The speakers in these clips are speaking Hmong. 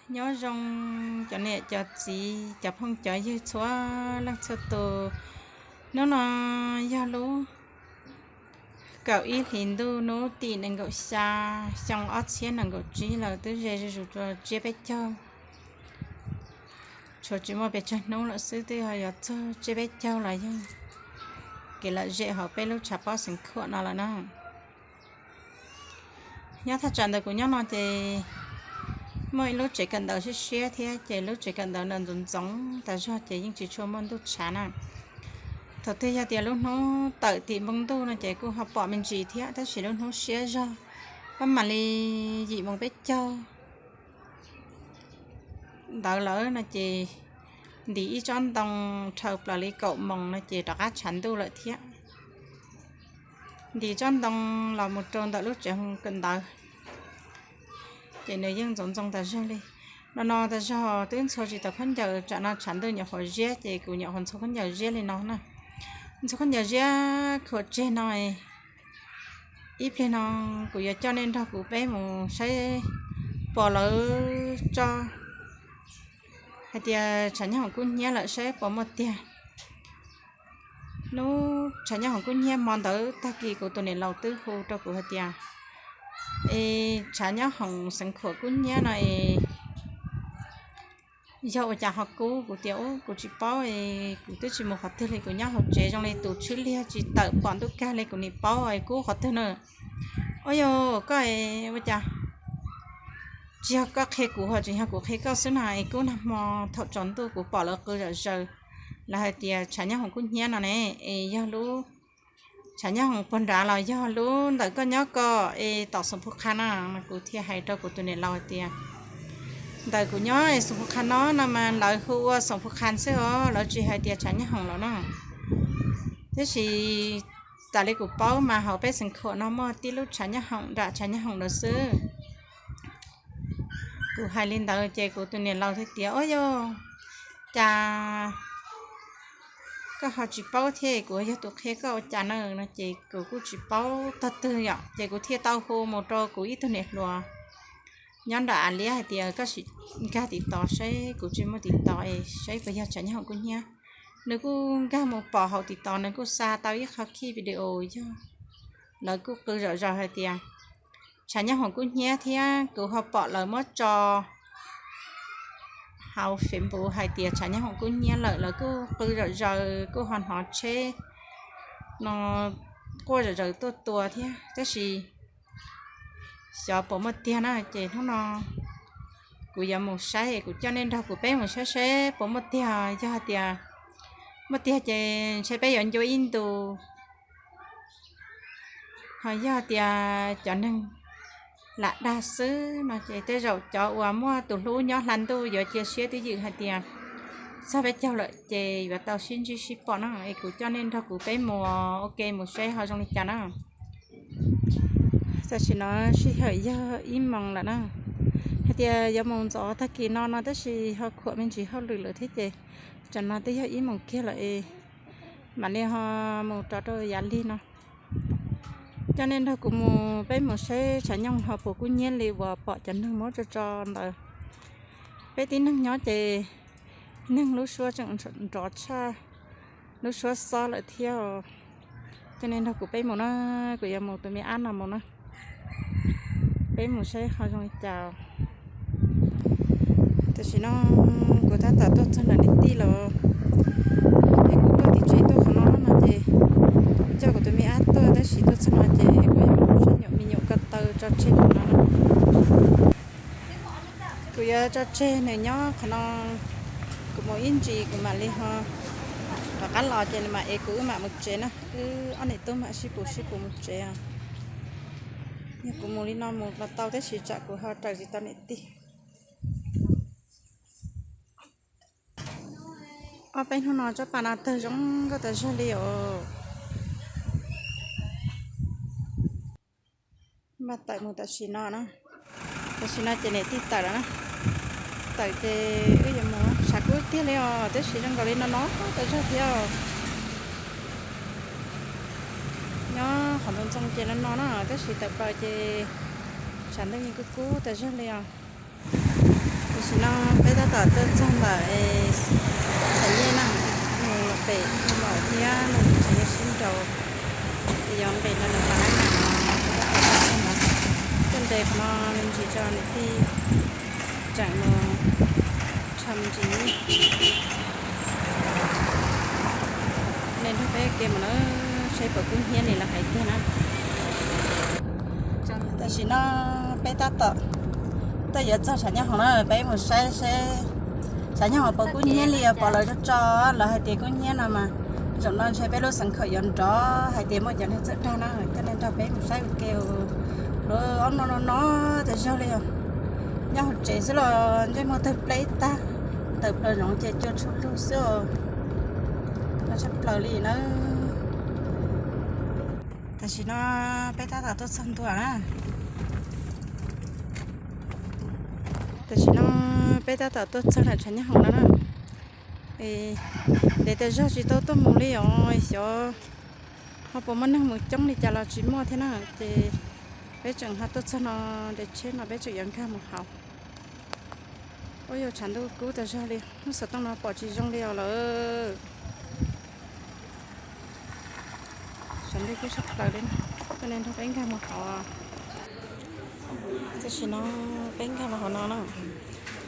Nyob zoo cov niam cov txiv cov phooj cov ywg txhua leej txhua tus. Hnub no yog lub kaum ib hlis ntuj hnub tim nees nkaum xya xyoo ob txhiab nees nkaum tsib lawm, twb ze zuj zus rau tsiab peb caug. Tshuav tsis muaj pes tsawg hnub lawm xwb twb yuav txog tsiab peb caug los yog kev lom zem hauv peb lub tshav pob Xeev Khuam no lawm na. Nyob thaj tsam ntawm kuv nyob no ces muaj ib lub tsev kawm ntawv siab siab thiab ces lub tsev kawm ntawv ntawd ntxoov ntxoov tas zog ces yeej tsis tshua muaj ntuj tshav na. Thaum twg yog tias lub hnub tawm tim npoo ntuj no ces kuj ho pom me ntsis thiab, tab sis lub hnub siab zog, pab mam li yim moos peb caug ntawd lawm no ces ntim ib tsob ntoo dhau plaws li kaum moos no ces rov qab tshav ntuj lawm thiab. Ntim tsob ntoo los mus rau ntawm lub tsev kawm ntawv ces nws yeej ntxoov ntxoo tas zog li. No no tas zog twb ntxhua tsis tau khaub ncaws, tsam no tshav ntuj nyuam qhuav ziab ces kuv nyuam qhuav ntxhua khaub ncaws ziab li no na. Ntxhua khaub ncaws ziab khuam tseg no, ib pliag no kuv yuav coj nej nrog kuv peb mus saib pom lawv tso hais tias tshav nyob hoom kub hnyiab lawm saib puas muaj tiag. Hnub tshav nyob hoom kub hnyiab hmo ntawd tag kis kuv tus niam laus twb hu rau kuv hais tias, es tshav nyob hoom Xeev Khuam kub hnyiab no es yog ua cas ho kub? Kuv tias, kuv tsis paub, kuv twb tsis mus qhov twg li, kuv nyob hauv tsev zoo li tus tshwj liag tsis tawm pom ntuj kag li, kuv nim paub kub qhov twg na. Ua yog koj ua cas tsis yog koj qhia kuv ho tseem yog kuv qhia koj xwb na, es kub nag hmo thaum tsaus ntuj kuv pom lawv qw zom zaws, lawv hais tias tshav nyob hoom kub hnyiab no ne, es yog lub tshav nyob hoom puag nrad los yog lub ntawm koj nyob ko es tom Xoom Phu Qha na. Kuv thiaj hais rau kuv tus niam laus hais tias, ntawm kuv nyob es Xoom Phu Qha no no mas lawv hu ua Xoom Phu Qha xwb os, lawv tsis hais tias tshav nyob hoom lawm na. Tiam sis tas li kuv paub mas hauv peb Xeev Khuam no muaj tib lub tshav nyob hoom nram tshav nyob hoom ntawd xwb. Kuv hais li ntawd ces kuv tus niam laus thiaj tias, ua yog cas koj ho tsis paub thiab, kuv yog tus qhia koj ua cas na no ces kuv kuj tsis paub tog twg yom, ces kuv thiaj tau hu mus rau kuv ib tug niam hluas nyob nram av liab hais tias koj sim nkag tim tos saib, kuv tsis muaj tim tos es saib puas yog tshav nyob hoom kub hnyiab. Nws kuj nkag mus pom hauv tim tos, nws kuj xa tau ib qho khij video yog lawv kuj qw zom zaws hais tias tshav nyob hoom kub hnyiab thiab kuv ho pom lawv muab tso hauv Facebook hais tias tshav nyob hoom kub hnyiab lawm, lawv kuj qw zom zaws kuj ho hnov tsheb no quaj zom zaws tuaj tua thiab, tab sis xyov puas muaj tiag na. Ces hnub no kuv yuav mus saib, kuv coj nej nrog kuv peb mus saib seb puas muaj tiag. Yog hais tias muaj tiag ces ntshe peb yuav ncua ib ntus, ho yog tias cov neeg lam dag xwb no ces tej zaum cov uas muaj tus hlub nyob hla ntuj yuav cia siab twj ywm hais tias txog peb caug lawm ces yuav tau sib ntsib sib pom na. Es kuv coj nej nrog kuv peb mus ua ke mus saib ho zoo li cas na. Tam sim no sij hawm yog ib moos lawm na, hais tias yuav mus ntxov tag kis no no tab sis ho khuam me ntsis hauj lwm lawm thiab ces tam no twb yog ib moos kiag lawm es mam li ho mus rov rau yav lig no. Coj nej nrog kuv mus, peb mus saib tshav nyoog ho puas kub hnyiab li uas pom cov neeg muab tso tso ntawd. Peb tib neeg nyob ces neeg lub suab tseem nrov tshaj lub suab xob lawm thiab. Coj nej nrog kuv peb mus na, kuv yuav mus tus me ab no mus na. Peb mus saib ho zoo li cas. Tam sim no kuv tab tom tuaj txog ntawm niam tij lawm, es kuv tuaj tim tsev tuaj qhov no no ces coj kuv tus me ab tuaj, tab sis tuaj txog no ces kuv yuav mus saib nyuam me nyuam ko taw tso tseg qhov no na. Kuv yuav tso tseg nws nyob qhov no, kuv mus ib ntsis kuv mam li ho rov qab los ces nws mam ev kuv wb mam mus tsev na. Wb ob niam tub mam sib pus sib pus mus tsev os. Yog kuv mus li no mus los tau tab sis tsam kuv ho raws tsis tau niam tij. Ob peb hnub no tsob pa no tawg zoo nkauj tas zog li os. Npaj tawm mus tam sim no na. Tam sim no ces niam tij tawm lawm na. Tawm ces wb yuav mus, tshav kub tiag li os, tab sis zoo nkaus li no no tas zog thiab os. Nyob qhov ntxoov ntxoo ces no no na, tab sis tawm plaws ces tshav ntuj yeej kub kub tas zog li os. Tam sim no peb tab tom tuaj txog ntawm Tshav Nyiaj na, mus pem Hoo Maum thiab mus Tshav Nyiaj sib nraus, yuav nqis rau ntawm Pas Nab Nab no, tuaj nres qhov no me ntsis tso niam tij tseem mus rho me ntsis. Nej nrog peb ke mus na, seb puas kub hnyiab li lawv hais tiag na. Tam sim no peb tab tom tuaj yuav txog Tshav Nyiaj Hoom na, peb mus saib seb Tshav Nyiaj Hoom puas kub hnyiab li os, pom lawv tso tso, lawv hais tias kub hnyiab no mas zaum no ntshe peb lub xeev khaum yuav nrov, hais tias muaj cov neeg txawj dag na, coj nej nrog peb mus saib ua ke. Lawv ob no no no tas zog li os. Nyob hauv tsev xwb los ntsej muag tawg pleb tag, tawm plaws zoov ces cua tshuaj lug xwb os. Tshaj plaws li na. Tam sim no peb tab tom tuaj txog ntua na. Tam sim no peb tab tom tuaj txog ntawm Tshav Nyiaj Hoom no na. Ntev tas zog tsis tau tuaj mus li os, xyov ho puas muaj neeg mus coob li cas los tsis muaj thiab na. Ces peb tseem ho tuaj txog no, nres tsheb no peb tseem yuav nkag mus hauv. Ua yog tshav ntuj kub tas zog li, lub xov tooj no pom tsis zoo li os lawm. Tshav ntuj kub tshaj plaws li, coj nej nrog peb nkag mus hauv. Tam sim no peb nkag los hauv no na,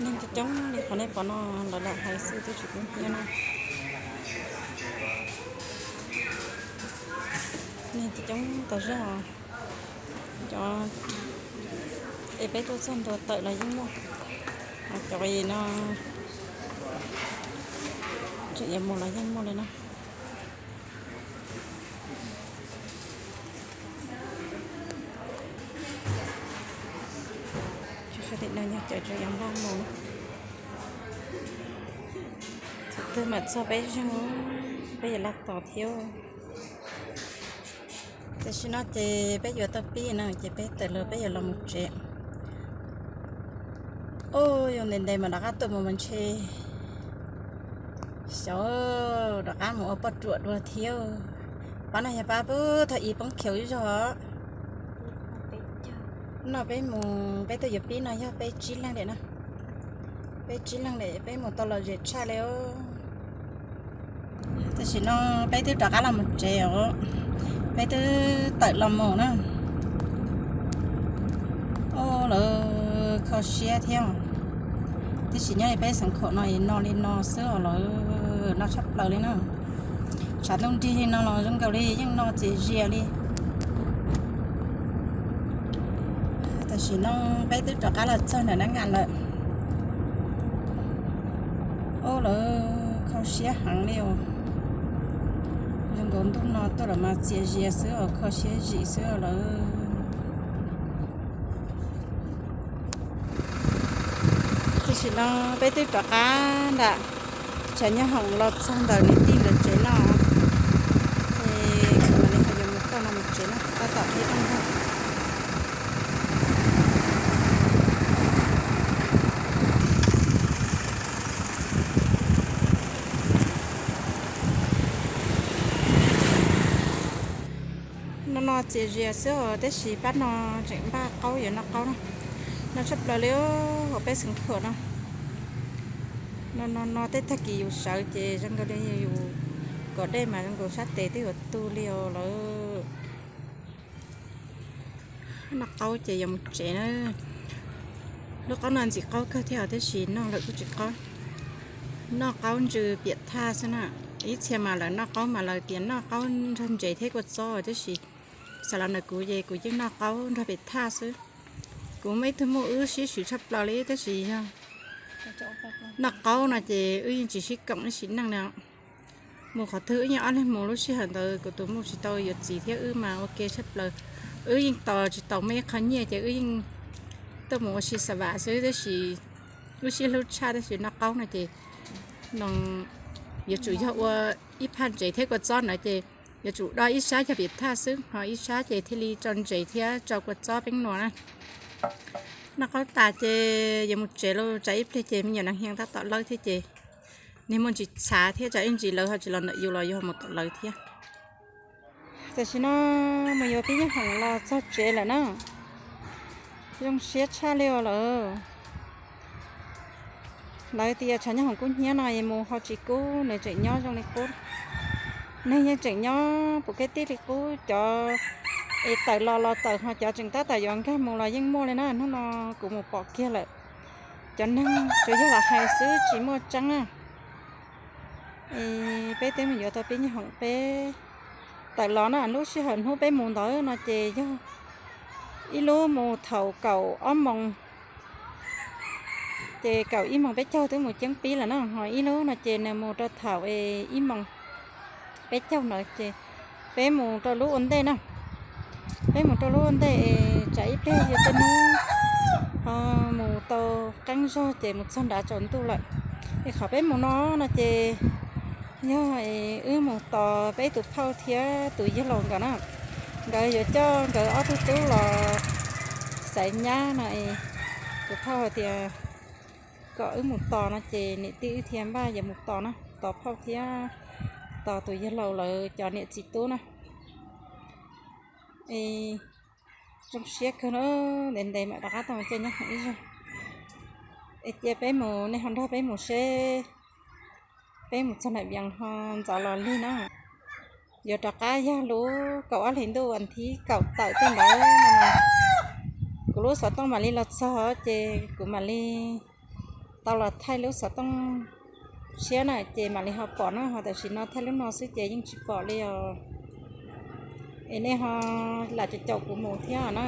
neeg coob coob li qhov nej pom no, lawv lam hais xwb twb tsis kub hnyiab na. Neeg coob coob tas zog. Cov es peb tuaj txog ntua tawm los yeej muaj, cov no tseem yuav mus los yeej muaj li na. Tim no yog cov tseem yuav npaj mus na. Thaum twg mam txog peb zeeg, peb yuav laj tos thiab. Tam sim no ces peb yuav tau pib na, ces peb tawm los peb yuav los mus tsev. Ub, yog ntev ntev mas rov qab tuaj mus mas ntshe xyov rov qab mus ua poj ruam dua thiab. Pab no yog pab pub thaum ub poob khiaus ib zaug. No peb mus, peb tuaj yuav pib no yog peb tsib leeg li na. Peb tsib leeg li peb mus tau lom zem tshaj li os. Tam sim no peb twb rov qab los mus tsev os, peb twb tawm los mus na. Ub, lawv kho siab thiab. Tiam sis nyob li peb xeev khaum no es no li no xwb os lawm, no tshaj plaws li na. Tshav ntuj nrig li no los zoo nkaus li yeej no txias zias li. Tam sim no peb twb rov qab los txog ntawm Nab Ngas lawm. Ub, lawv kho siab heev li os. Zoo nkaus ntuj no tuaj los mas txias zias xwb os, kho siab zim xwb os lawm. Tam sim no peb twb rov qab nram Tshav Nyiaj Hoom los txog ntawm niam tij nkawd tsev no. Ces kuv mam li ho yuav mus txog no mus tsev no, tab tom qhib rooj ntag. No no txias zias xwb os, tab sis pab no tseem npaj qaub yuav noj qaub na. No tshaj plaws li hauv peb xeev khuam no. No no no tej tag kis yus sawv ces zoo nkaus li yus kom dej mas zoo nkaus sab tes twb yuav tu li os lawm. Noj qaub ces yuav mus tsev na. Lub qaub no ntxim qaub kawg thiab os, tab sis noj lawm kuj tsis qaub. Noj qaub ntsws piam thaj xwb na. Ib txhia mas lawv noj qaub mas lawv tias noj qaub nrog ntses thiab kua txob, tab sis xav los ntawm kuv ces kuv yeej noj qaub nrog piam thaj xwb. Kuv muaj ib tug muj wb siab swm tshaj plaws li, tab sis yog noj qaub no ces wb yeej tsis sib koom ib sim neej li. Mus qhov twg wb yeej ob leeg mus, lub sij hawm ntawd kuv tus muj tsis tau yuav txiv thiab wb mas ua ke tshaj plaws. Wb yeej tos tsis tau muaj ib qho nyiaj ces wb yeej tuaj mus ua si xa vam xwb, tab sis wb sib hlub tshaj, tab sis noj qaub no ces no yuav tsum yog ua ib phaj ntses thiab kua txob ntawd ces yuav tsum do ib sab cog piam thaj xwb, ho ib sab ces thiaj li tso ntses thiab tso kua txob peeb nua na. Noj qaub tas ces yuav mus tsev lauj, tsam ib pliag ces me nyuam nas hias tab tom lawb thiab ces niag muaj ntsis txhav thiab, tsam ib ntsis lawv ho tsis los ntawm yus los yus ho mus tom lawv thiab. Tam sim no mus yuav pib nyuag hoom los txog tsev lawm na. Zoo siab tshaj li os lawm. Lawv tias tshav nyob hoom kub hnyiab no es mus ho tsis kub, nws tseem nyob zoo li qub. Neeg yeej tseem nyob puv keb tij li qub, cov es tawm los los tawm ho cov tseem tab tom yuav nkag mus los yeej muaj li na. Hnub no kuv mus pom kiag lawm, cov neeg tsuas yog los hais xwb tsis muaj tseeb na. Peb twb mus yuav tau peb nyuag hoom peb tawm los na, lub sij hawm hnub peb mus ntawd no ces yog ib lub mus thaum kaum ob moos, ces kaum ib moos peb caug twb mus ceeb pib lawm na, ho ib lub no ces nws mus rau thaum ib moos peb caug ntawd ces peb mus rau lub ua ntej na. Peb mus rau lub ua ntej es tsam ib pliag yuav tej hnub ho mus tau qeeb zog ces mus txog nrad tsaus ntuj lawm. Es qhov peb mus no no ces yog wb mus tos peb tus phauj thiab tus yawg laus nkawd na. Nkawd yuav coj nkawd ob tug tub los xaiv nyab no es tus phauj hais tias kom wb mus tos no ces niam tij wb thiaj npaj yuav mus tos na, tos phauj thiab tos tus yawg laus lawv cov niam txiv tub na. Es zoo siab kawg na, ntev ntev mam rov qab tau caij nyob hoom ib zaug. Es cia peb mus, nej ho nrog peb mus seb peb mus txog nram Vias ho ntxov los lig na. Yuav rov qab yog lub kaum ob hlis ntuj vas thib kaum tawm tej ntawd no mas kuv lub xov tooj mam li los txog ces kuv mam li tau los thaij lub xov tooj tshiab na ces mam li ho pom na, ho tam sim no thaij lub no xwb ces yeej tsis pom li os. Es nej ho lam caum caum kuv mus thiab na.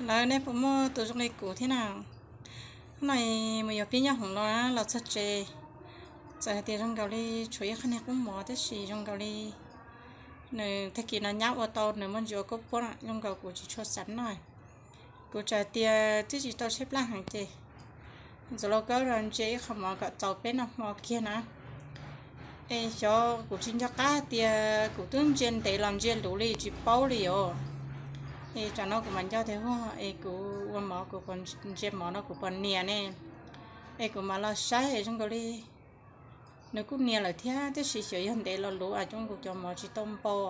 Lawv nej puas muaj tus zoo li kuv thiab na? Hnub no mus yuav pib nyob hoom los los txog tsev, txawm hais tias zoo nkaus li tshuav ib qho niag qub mov tab sis zoo nkaus li nws tag kis no nyab ua tau nws muaj ntsis ua kub puab na, zoo nkaus kuv tsis tshua xav noj. Kuv txawm tias twb tsis tau tshaib plab heev ces ntxuav lauj kaub los ntsia ib qho mov kom txaus peb noj hmo kiag na. Es xyov kuv tsis nco qab tias kuv twb ntsia ntev los ntsia luv li tsis paub li os. Es tsam no kuv mam nco tias ua es kuv ua mov kuv puas ntsia mov no kuv puas nias ne. Es kuv mam los saib es zoo nkaus li nws kuj nias lawm thiab, tiam sis xyov yog ntev los luv es zoo nkaus cov mov tsis tau npau.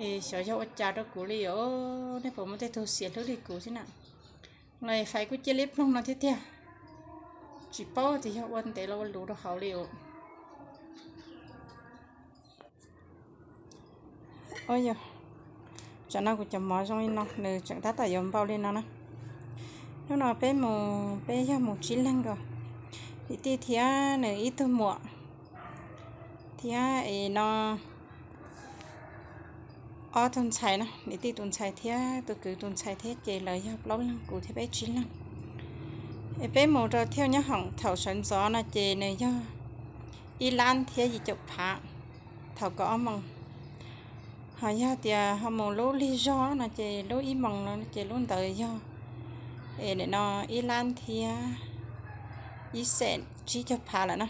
Es xyov yog ua cas rau kuv li os, nej puas muaj tej tug xiam hlwb li kuv thiab na? Los fais kuj cia li ploog no thiab tiag, tsis paub tias yog ua ntev los ua luv rau hauv li os. Yog, tsam no kuv cov mov zoo li no, nws tseem tab tom yuav npau li no na. Hnub no peb mus, peb yog mus tsib leeg nkaus, niam tij thiab nws ib tug muam, thiab es no ob tug ntxhais na, niam tij tus ntxhais thiab tus kwv tus ntxhais thiab ces lawv yog plaub leeg, kuv thiab peb tsib leeg. Es peb mus rau thiaj nyob hoom thaum sawv ntxov no ces nws yog ib lab thiab yim caum phav thaum kaum ob moos. Ho yog tias ho mus lub lig zog no ces lub ib moos no ces lub ntawd yog es nim no ib lab thiab ib xees tsib caug phav lawm na.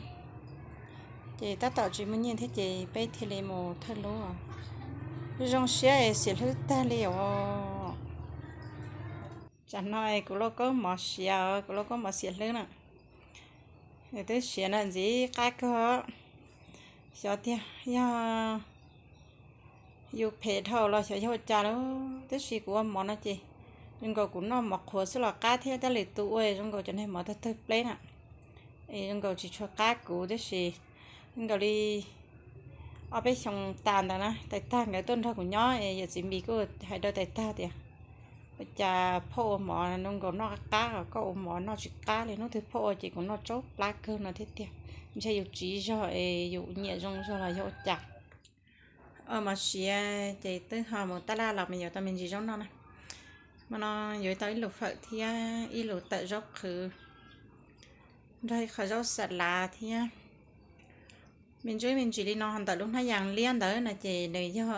Ces tab tom tsis muaj nyiaj thiab ces peb thiaj li mus thawj lub. Zoo siab es xiam hlwb tag li os. Tsam no es kuv lauj kaub mov siav, kuv lauj kaub mov xiam hlwb na. Twb siav na, ntxiv qab kawg. Xyov tiag yog yus phem dhau los xyov yog ua cas lawm, tab sis kuv ua mov no ces zoo nkaus kuv noj mov qhuav xwb los qab thiab, tab lwm tus ua zoo nkaus cov niag mov tawg tawg pleb na, es zoo nkaus tsis tshua qab kuv, tab sis zoo nkaus li ob peb xyoo tas ntawd na, tais tag nkawd tuaj nrog kuv nyob es yawm txiv Npis kuj hais rau tais tag tias, ua cas phauj ua mov zoo nkaus noj qab qab, koj ua mov noj tsis qab li, hnub twg phauj ua ces kuv noj tsaub plab kawg no thiab tiag. Ntshe yus tsiv zog es yus nyiam zoo zog los yog ua cas. Ua mov siav ces twb ho mus taj laj los me nyuam tau me ntsis zaub noj na. Hmo no yuav tau ib lus fawm thiab ib lus tawm zaub qhwv, nrog ib qho zaub xa lav thiab. Me ntsis me ntsis li no ntawm lub hnab yas liab ntawd no ces nws yog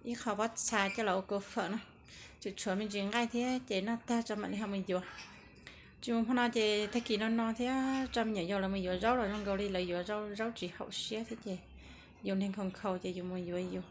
ib qho pob txha coj los ua kua fawm na. Tseem tshuav me ntsis nqaij thiab ces noj tag tso mam li ho mus yuav. Tsis mus hmo no ces tag kis no no thiab tso me nyuam yaus lawv mus yuav zaub los zoo nkaus li lawv yuav zaub tsis haum siab thiab ces yus niag nkhaus nkhaus ces yus mus yuav yus.